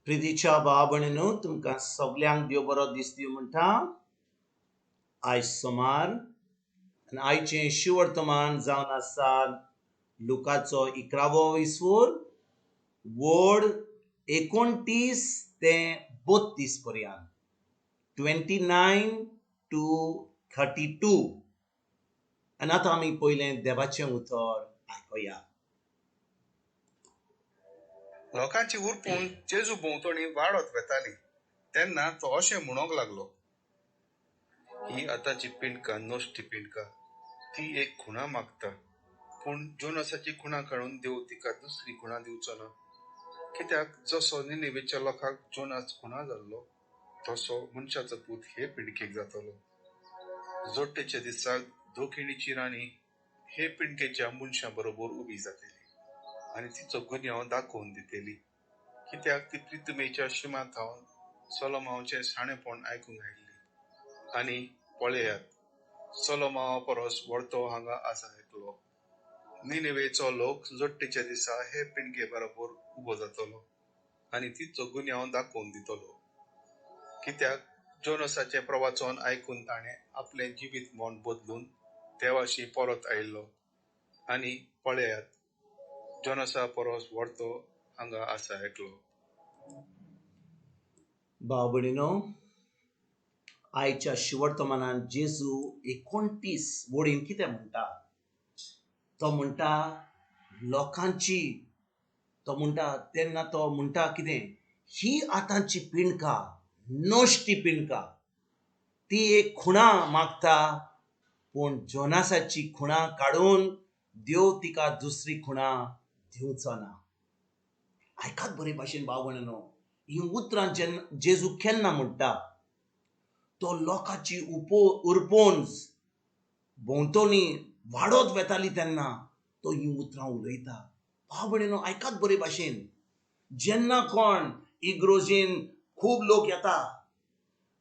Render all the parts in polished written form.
प्रितीच्या भाव भयणीनो, तुमकां सगल्यांक देव बरो दीस दिवं म्हणटा. आयज सोमार आनी आयचें शिवर्तमान जावन आसा लुकाचो 11वो विसवोर वड 29 ते 32 पर्यंत, 29 to 32. आनी आतां आमी पयलें देवाचें उतर आयकुया. लोकांची उरपून जेजू भोंवतणी वाडत वेताली तेन्ना तो अशें म्हणूंक लागलो, ही आतांची पिंडका नश्टी पिंडका, ती एक खुणा मागता, पूण जोनासाची खुणा काडून देव तिका दुसरी खुणा दिवचो ना. कित्याक जसो निनेवेच्या लोकांक जोनास खुणा जाल्लो तसो मनशाचो पूत हे पिंडकेक जातलो. जोडटेच्या दिसाक दोखिणीची राणी हे पिंडकेच्या मनशां बरोबर उबी जातली आनी तिचो गुन्यांव दाखोवन दितली, कित्याक ती प्रितमेच्या शिमा थावन सोलोमांवचें शाणेपण आयकूंक आयिल्ली. आनी पळयात, सोलोमांवा परस व्हडतो हांगा आसा एकलो. निनेवेचो लोक जोडटेच्या दिसा हे पिंडके बरोबर उबो जातलो आनी तिचो गुन्यांव दाखोवन दितलो, कित्याक जोनसाचें प्रवचन आयकून ताणें आपलें जिवीत मन बदलून देवाशी परत आयिल्लो. आनी पळयात, जोनसा परस व्हडतो हांगा आसा एकलो. भाव भयणीनो, आयच्या शिवर्तमानान जेजू 29 वडीन कितें म्हणटा? तो म्हणटा लोकांची, तो म्हणटा तेन्ना तो म्हणटा कितें, ही आतांची पिंडका नश्टी पिंडका, ती एक खुणा मागता, पूण जोनासाची खुणा काडून देव तिका दुसरी खुणा दिवचो ना. आयकात बरे भाशेन भाव भयणीनो, ही उतरां जेन्ना जेजू केन्ना म्हणटा, तो लोकांची उरपोन्स भोंवतणी वाडत वेताली तेन्ना तो ही उतरां उलयता. भाव भयणीनो, आयकात बरे भाशेन, जेन्ना कोण इग्रोजेन खूब लोक येता,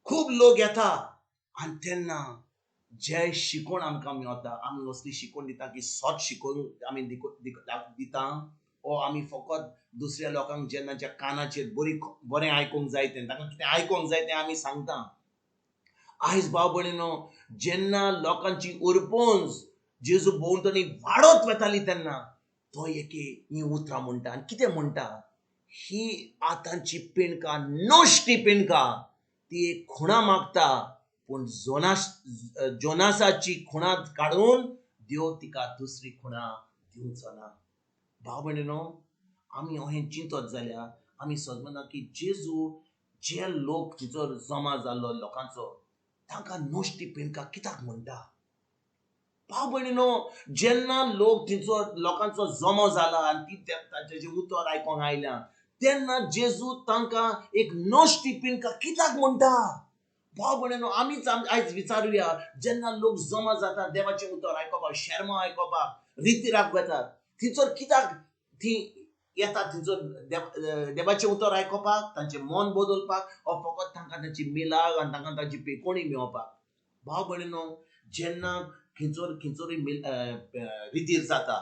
खूब लोक येता आनी तेन्ना जे शिकोवण आमकां मेळटा, आमी असली शिकोवण दिता की सत शिकोवन आमी दिता, ओ आमी फकत दुसऱ्या लोकांक जेन्ना ज्या कानाचेर बरी बरें आयकूंक जाय तें, तांकां कितें आयकूंक जाय तें आमी सांगता. आयज भाव भयणीनो, जेन्ना लोकांची उरपोन्स जेजू भोंवतणी वाडत वेताली तेन्ना तो एके ही उतरां म्हणटा. आनी कितें म्हणटा, ही आतांची पिंडका नश्टी पिंडका, ती एक खुणा मागता, पूण जोनासाची खुणा काडून देव तिका दुसरी खुणा दिवचो ना. भाव भयणीनो, आमी अहें चिंतत जाल्यार आमी समजना की जेजू जे लोक तिचो जमा जाल्लो लोकांचो तांकां नश्टी पिंडका कित्याक म्हणटा? भाव भयणीनो, जेन्ना लोक तिचो लोकांचो जमो जाला आनी ती तांचें उतर आयकोंक आयल्या तेन्ना जेजू तांकां एक नश्टी पिंडका कित्याक म्हणटा? भाव भयणीनो, आमीच आयज विचारुया, जेन्ना लोक जमा जाता देवाचें उतर आयकोपाक, शेर्मांव आयकोपाक, रितीराक वेतात, थंयसर कित्याक ती येतात? थंयसर देवाचें उतर आयकोपाक, तांचें मन बदलपाक, ओ फकत तांकां तांची मिलाग आनी तांकां तांची पेकोणी मेळोवपाक? भाव भयणीनो, जेन्ना खंयचोरी रितीर जाता,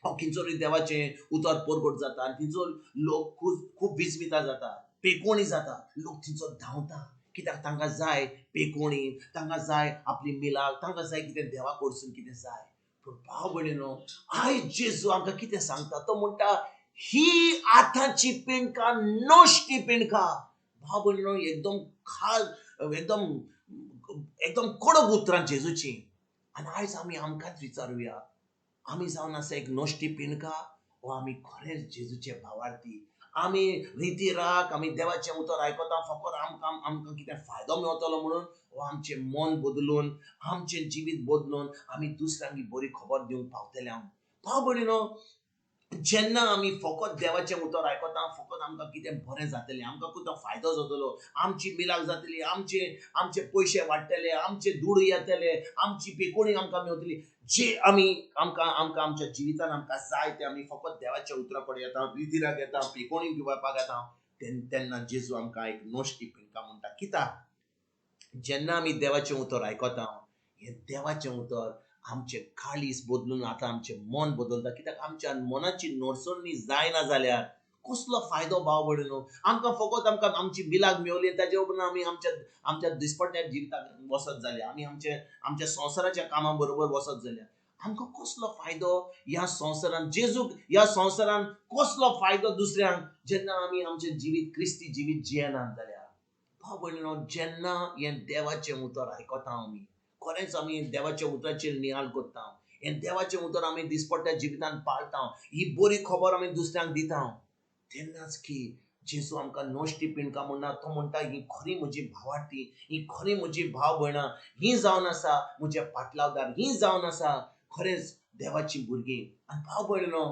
खंयचोरी देवाचें उतर परगट जाता आनी थंयसर लोक खूब विस्मिता जाता, पेकोणी जाता, लोक थंयसर धांवता, कित्याक तांकां जाय पेकोणी, तांकां जाय आपली मिलाग, तांकां जाय कितें देवा कडसून कितें जाय. पूण भाव भयणीनो, आयज जेजू आमकां कितें सांगता? तो म्हणटा ही आतांची पिंडका नश्टी पिंडका. भाव भयणीनो, एकदम खास, एकदम एकदम कडक उतरां जेजूची. आनी आयज आमी आमकांच विचारुया, आमी जावन आसा एक नश्टी पिंडका, वो आमी खरेंच जेजूचे भावार्थी? आमी रितीराक आमी देवाचें उतर आयकता फकत आमकां आमकां कितें फायदो मेळटलो म्हणून, वो आमचें मन बदलून, आमचें जिवीत बदलून आमी दुसऱ्यांक बरी खबर दिवंक पावतले? हांव भाव भयणीनो, जेन्ना आमी फकत देवाचें उतर आयकता, फकत आमकां कितें बरें जातलें, आमकां कितें फायदो जातलो, आमची मिलाग जातली, आमचे आमचे पयशे वाडटले, आमचे दुडू येतले, आमची पेकोणी आमकां मेवतली, जे आमी आमकां आमकां आमच्या जिवितान आमकां जाय तें आमी फकत देवाच्या उतरा कडेन येता, रितीराक येता, पेकोणी घेवपाक येता, तेन्ना जेजू आमकां एक नश्टी पिंडका म्हणटा. कित्याक जेन्ना आमी देवाचें उतर आयकता, हें देवाचें उतर आमचें काळीज बदलून आतां आमचें मन बदलता. कित्याक आमच्या मनाची नडसणी जायना जाल्यार कसलो फायदो भाव भयणीनो? आमकां फकत आमकां आमची मिलाग मेवली, ताजे उपरांत आमी आमच्या आमच्या दिसपट्ट्या जिविताक वचत जाल्या, आमी आमचे आमच्या संवसाराच्या कामां बरोबर वचत जाल्या. आमकां कसलो फायदो ह्या संवसारान जेजूक, ह्या संवसारान कसलो फायदो दुसऱ्यांक जेन्ना आमी आमचें जिवीत क्रिस्ती जिवीत जियेनात जाल्यार? भाव भयणीनो, जेन्ना हें देवाचें उतर आयकता आमी, खरेंच आमी देवाच्या उतराचेर नियाळ करता, हें देवाचें उतर आमी दिसपट्ट्या जिवितान पाळटा, ही बरी खबर आमी दुसऱ्यांक दिता, तेन्नाच की जेजू आमकां नश्टी पिंडकां म्हणना. तो म्हणटा ही खरी म्हजी भावार्थी, ही खरी म्हजी भाव भयणां, ही जावन आसा म्हजे पाटलावदार, ही जावन आसा खरेंच देवाची भुरगीं. आनी भाव भयणीनो,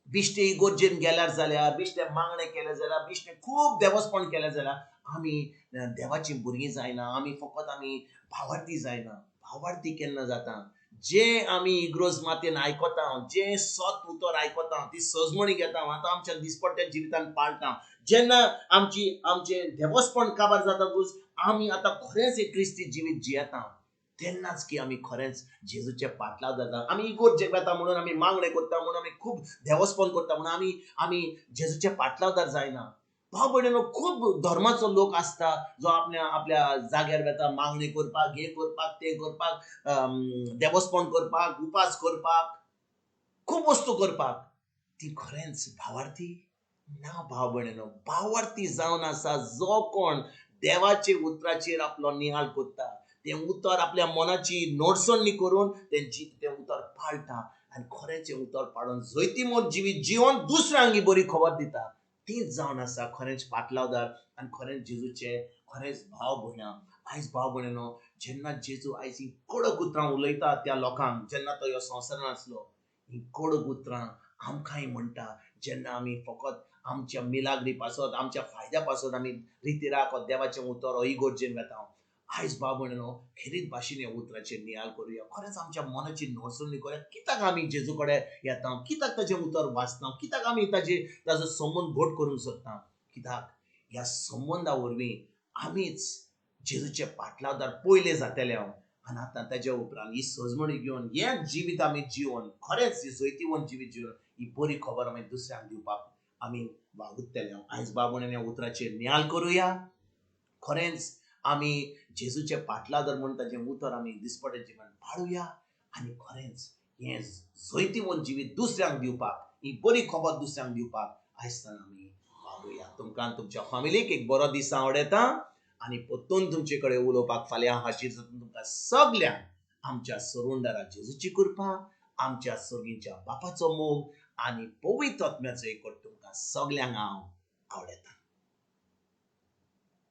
बिश्टे इगोर्जेन गेल्यार जाल्यार, बिश्टे मागणें केलें जाल्यार, बिश्टे खूब देवस्पण केलें जाल्यार आमी देवाची भुरगीं जायना, आमी फकत आमी भावार्थी जायना. भावार्थी केन्ना जाता? जे आमी इग्रोज मातयेन आयकता, जे सत उतर आयकता, ती सजमणी घेता, आतां आमच्या दिसपट्ट्या जिवितान पाळटा, जेन्ना आमची आमचें देवस्पण काबार जाता, आमी आतां खरेंच एक क्रिस्ती जिवीत जियेता, तेन्नाच की आमी खरेंच जेजूचे पाटलाव जाता. आमी इगोर्जेक वता म्हणून, आमी मागणें करता म्हणून, आमी खूब देवस्पण करता म्हणून आमी आमी जेजूचे पाटलावदार जायना. भाव भयणीनो, खूब धर्माचो लोक आसता जो आपल्या आपल्या जाग्यार वता मागणी करपाक, हें करपाक, तें करपाक, देवस्पण करपाक, उपास करपाक, खूब वस्तू करपाक. ती खरेंच भावार्थी ना. भाव भयणीनो, भावार्थी जावन आसा जो कोण देवाचे उतराचेर आपलो निहाल करता, तें उतर आपल्या मनाची नोडसणी करून तें उतर पाळटा आनी खरेंच हें उतर पाळून जैतिमोर जिवीत जिवन दुसऱ्यांक ही बरी खबर दिता, तीच जावन आसा खरेंच पाटलावदार आनी खरेंच जेजूचे खरेंच भाव भयणां. आयज भाव भयणीनो, जेन्ना जेजू आयज ही कडक उतरां उलयता त्या लोकांक, जेन्ना तो ह्या संवसारान आसलो, ही कडक उतरां आमकांय म्हणटा, जेन्ना आमी फकत आमच्या मिलाग्री पासत, आमच्या फायद्या पासत आमी रितिराक देवाचें उतर इगोर्जेन वेता. आयज भाव भयणीनो, खेरीत भाशेन ह्या उतराचेर नियाळ करुया, खरेंच आमच्या मनाची नोसणी करुया. कित्याक आमी जेजू कडेन येता, कित्याक ताजें उतर वाचता, कित्याक आमी ताजो संबंद घट करूंक सोदता? कित्याक ह्या संबंदा वरवीं आमीच जेजूचे पाटलावदार पयले जातले हांव. आनी आतां ताज्या उपरांत ही सजमणी घेवन हें जिवीत आमी जिवन खरेंच ही जैतिवंत जिवीत जिवन ही बरी खबर आमी दुसऱ्यांक दिवपाक आमी वावुरतले हांव. आयज भाव भयणीनो, ह्या उतराचेर नियाळ करुया, खरेंच आमी जेजूचे पाटलावदार म्हणून ताजें उतर आमी दिसपट्टे जिवन पाळुया आनी खरेंच हें जैतिवंत जिवीत दुसऱ्यांक दिवपाक, ही बरी खबर दुसऱ्यांक दिवपाक आयज आमी वावरुया. तुमकां तुमच्या फामिलीक एक बरो दीस आवडटा आनी परतून तुमचे कडेन उलोवपाक फाल्यां हाजीर जाता. तुमकां सगल्यांक आमच्या सरुंडरा जेजूची कृपा, आमच्या सर्गीच्या बापाचो मोग आनी पवित्र आत्म्याचो एकवट तुमकां सगल्यांक हांव आवडटा.